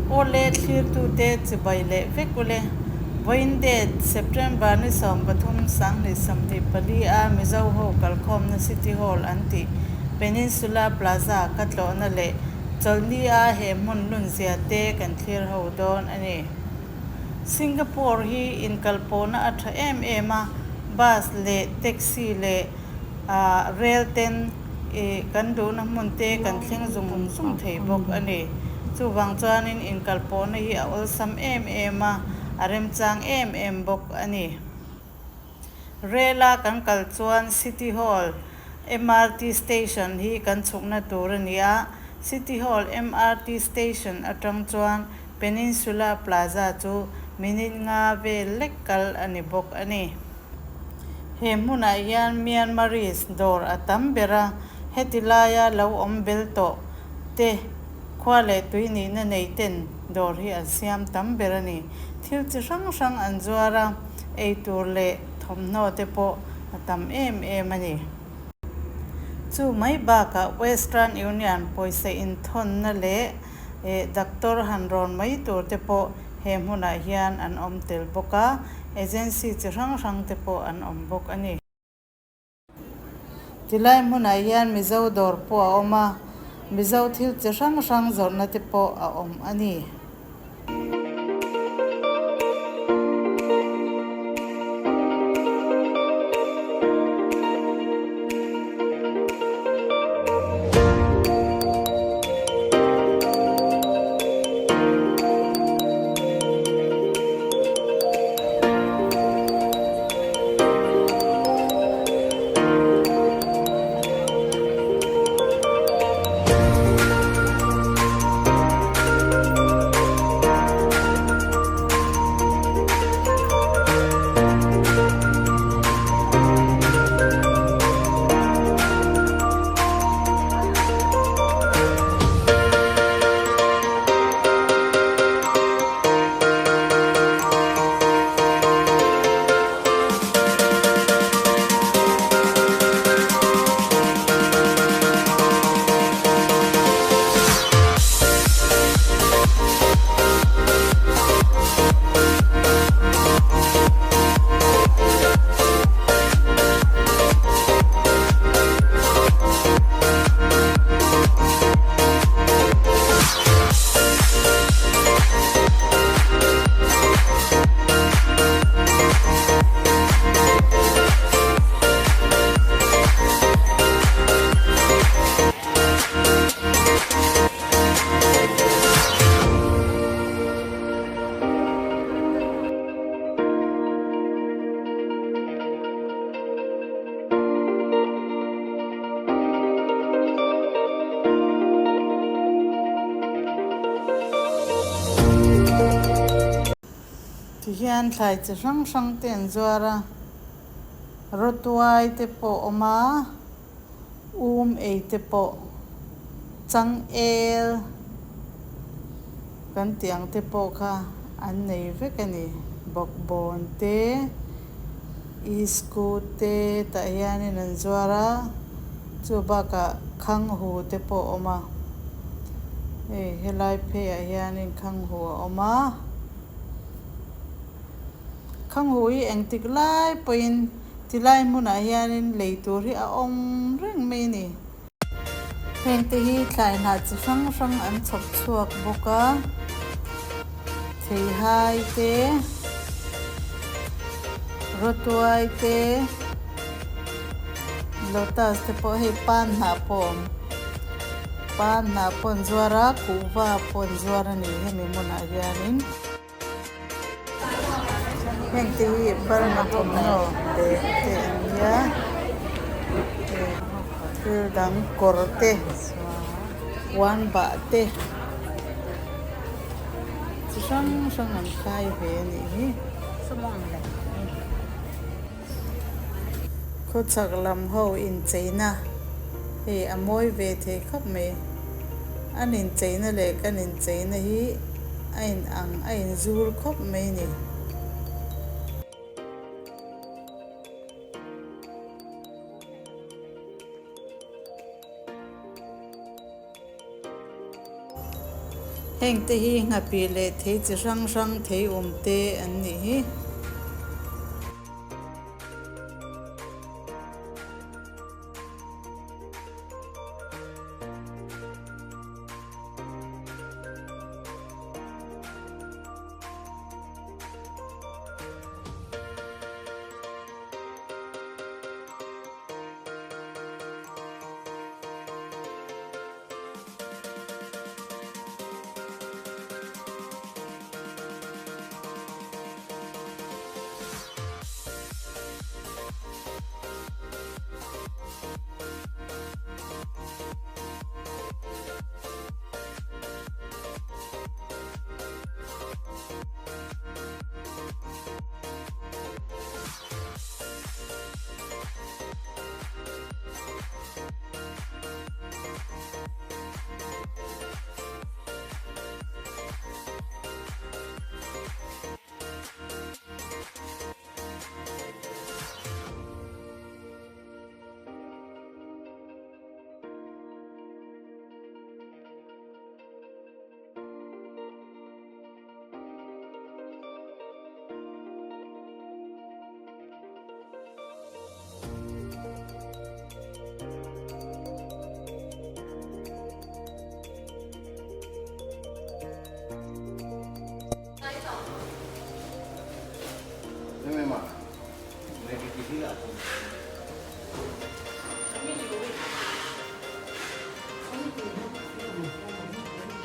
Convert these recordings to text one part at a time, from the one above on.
Awle thlirtute chibai leh vek ule. Vawiin date, September ni 13 2024 a Mizo ho kalkhawmna City Hall an tih Peninsula Plaza ka tlawhna leh chawlhni a he hmun lunzia te kan thlir ho dawn a ni. Singapore hi inkalpawhna a tha em em a, bus leh taxi leh rel ten kan duhna hmun te kan thleng zung zung thei bawk a ni. Chuvang chuanin inkalpawhna hi a awlsam em em a, a remchang em em bawk a ni. Rel a kan kal chuan City Hall MRT Station hi kan chhukna tur a ni a, City Hall MRT Station atang chuan Peninsula Plaza chu minute nga vel lek kal a ni bawk a ni. He hmunah hian Myanmarese dawr a tam ber a, heti laia lo awm bel tawh te khua leh tui nihna nei ten dawr hi an siam tam ber a ni. Thil chi hrang hrang an zuar a, ei tur leh thawmhnaw te pawh a tam em em a ni. Chu mai bakah Western Union pawisa inthawnna leh doctor han rawn mai tur te pawh he hmunah hian an awm tel bawk a, agency chi hrang hrang te pawh an awm bawk a ni. Tilai hmunah hian Mizo dawr pawh a awm a, Mizo thil chi hrang hrang zawrhna te pawh a awm a ni. Tihian thlai chi hrang hrang te an zuar a, rawtuai te pawh a awm a, um ei te pawh changel kan tih ang te pawh kha an nei vek a ni, bawkbawn te. Iskut te tah hianin an zuar a, chu bakah khanghu te pawh a awm a, hei helai pheiah hianin khanghu a awm a, khanghu hi engtik lai pawhin tilai hmunah hianin lei tur hi a awm reng mai a ni. Hengte hi thlai hnah chi hrang hrang an chhawp chhuak bawk a, theihai te, rawtuai te, lotus te pawh hei pan hnah pawh a awm, pan hnah pawh an zuar a, kuhva pawh an zuar a ni hemi hmunah hianin. Heng te hi Burma thawmhnaw bag te an nia thil dang kawr te puan bah te chi hrang hrang an khai ve a nih hi. Khawchhak lam ho incheina hei a mawi ve thei khawp mai. An incheina leh kan incheina hi a in ang a inzul khawp mai ni. Heng te hi nghapih leh thei chi hrang hrang thei awm te an nih hi.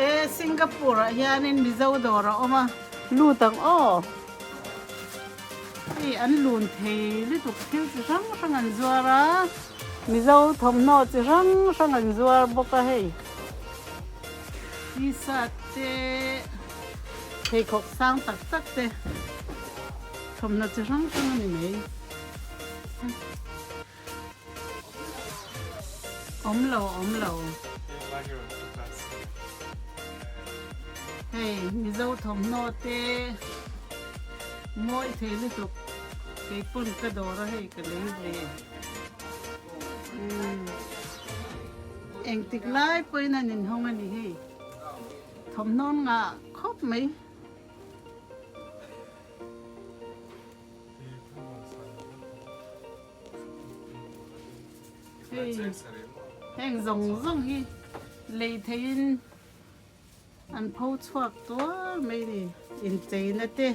E Singapore ah hianin Mizo dawr a awm a, lut ang aw. Hei an lun thei lutuk thil chi hrang hrang an zuar a, Mizo thawmhnaw chi hrang hrang an zuar bawk a hei. T-shirt te, pheikhawk sang tak tak te, thawmhnaw chi hrang hrang a ni mai. Awm lo awm lo. Hei Mizo thawmhnaw te mawi thei lutuk kei pawn ka dawr a hei ka lei ve. Umm engtik lai pawhin an inhawng a ni hei thawmhnaw ngah khawp mai. Hei heng zawng zawng hi lei theiin an pho chhuak tuar mai ni incheina te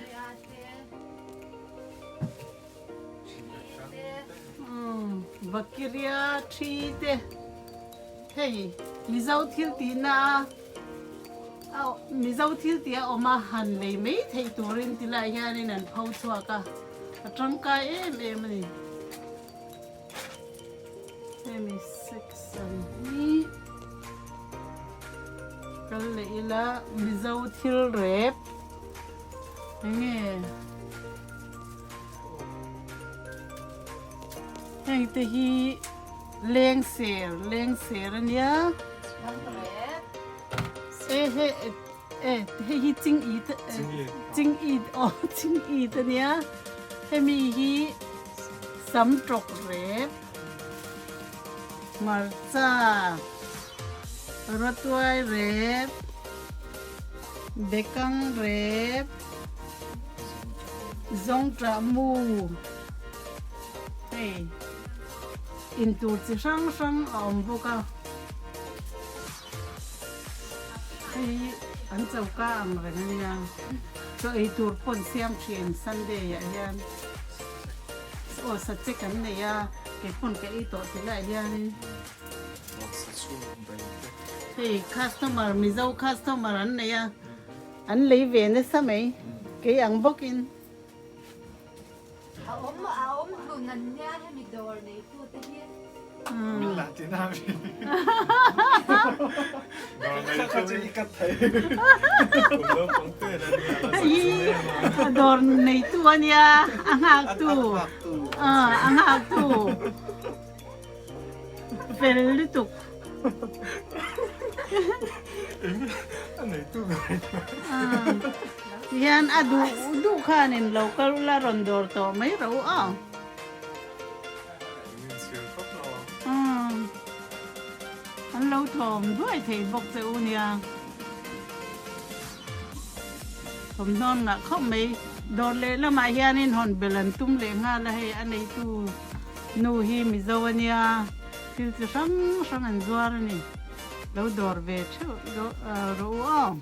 vakiria thi te hei Mizo thil tihna a Mizo thil tih a awm a han lei mai theih turin ti lai hianin an pho chhuak a a tangkai em em a ni. Hemi section hi kal leh ila Mizo thil rep enge heng te hi leng ser leng ser a nia e he e hei hi ching it ching it aw ching it a nia hemi hi sam tawk rep hmarcha rawtuai rep bekang rep zawngṭah mu hei intur chi hrang hrang a awm bawk a. Hei an choka ang reng a nia, chaw ei tur pawn siam thin Sunday ah hian aw sachek an nei a, kei pawn ka ei tawh ti lai hianin hei customer Mizo customer an nei a, an lei ve nasa mai kei ang bawkin. A awm a awm hlun an nia hemi dawr neitu te hi. Min la ti na mi. Dawr neitu. Kha chu i kat thei. Kum naupang te la nia. Hi dawr neitu a nia a nghak tu. A nghak tu. Fel lutuk. A neitu ber. Tihian a duh duh khanin lo kal ula rawn dawr tawh mai ro a. An lo tlawm duai thei bawk che u nia. Thawmhnaw an ngah khawp mai. Dawr lehlamah hianin hawn belh an tum leh nghal a, hei a neitu nu hi Mizo a nia, thil chi hrang hrang an zuar a ni. Lo dawr ve theuh rawh u aw.